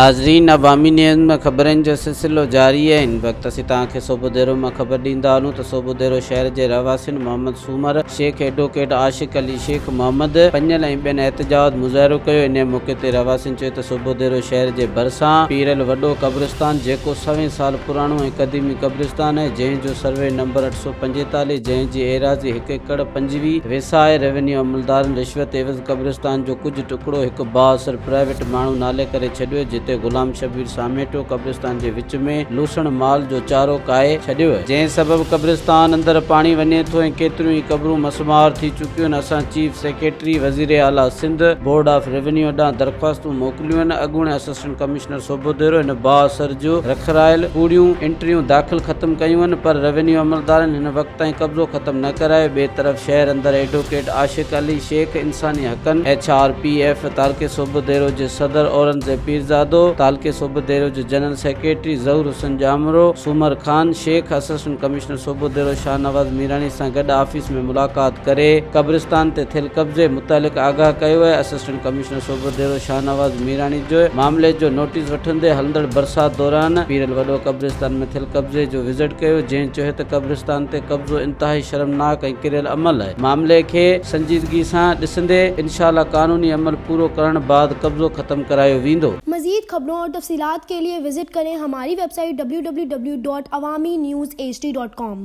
ناظرين عوامي نيوز ۾ خبرن جو سلسلو جاري آهي هن وقت اسين توهان کي صوڀوديرو مان خبر ڏيندا هلون ته صوڀوديرو شهر جي رهواسين محمد سومر شيخ ايڊووڪيٽ عاشق علي شيخ محمد پڃل ۽ ٻين احتجاج مظاهرو ڪيو انهي موقعي تي رهواسين چيو ته صوڀوديرو شهر جي ڀرسان پيرل وڏو قبرستان جيڪو سوين سال پراڻو ۽ قديمي قبرستان آهي جنهن جو سروي نمبر 845 جنهن جي ايراضي هڪ ايڪڙ 25 ويساهه آهي روينيو عملدارن رشوت عيوض قبرستان جو ڪجهه ٽڪڙو هڪ بااثر پرائيويٽ ماڻهو نالي ڪري ڇڏيو، جتي غلام شبير ساميٽو قبرستان جي وچ ۾ لوسڻ مال جو چارو ڪاهي ڇڏيو، جنهن سبب قبرستان اندر پاڻي وڃي ٿو ۽ ڪيتريون ئي قبرون مسمار ٿي چڪيون آهن، اسان چيف سيڪريٽري، وزير اعليٰ سنڌ، بورڊ آف روينيو ڏانهن درخواستون موڪليون آهن، اڳوڻي اسسٽنٽ ڪمشنر سوڀوديرو هن بااثر جو رکرايل ڪوڙيون انٽريون داخل ختم ڪيون آهن، پر روينيو عملدارن هن وقت تائين قبضو ختم نه ڪرايو، ٻئي طرف شهر اندر ايڊووڪيٽ عاشق علي شيخ انساني حقن، ايڇ آر پي ايف، تعلقي سوڀوديرو جي صدر اورنگزيب پيرزادو، تعلقي سوڀوديرو جو general secretary Zahoor Hussain Jamro, Soomar Khan Shaikh, assistant commissioner Sobhodero Shahnawaz Mirani سان گڏ آفيس ۾ ملاقات ڪري قبرستان تي ٿيل قبضي متعلق آگاهه ڪيو آهي، اسسٽنٽ ڪمشنر سوڀوديرو شاهنواز ميراڻي جو معاملي جو نوٽيس وٺندي هلندڙ برسات دوران پيرل وڏو قبرستان ۾ ٿيل قبضي جو وزٽ ڪيو، جنهن چيو ته قبرستان تي قبضو انتهائي شرمناڪ ۽ ڪريل عمل آهي، معاملي کي سنجيدگي سان ڏسندي انشاء الله قانوني عمل پورو ڪرڻ بعد قبضو ختم ڪرايو ويندو. مزيد خبرون اور تفصيلات کے لئے وزٽ ڪرين ھماري web site www.awamiNewsHD.com.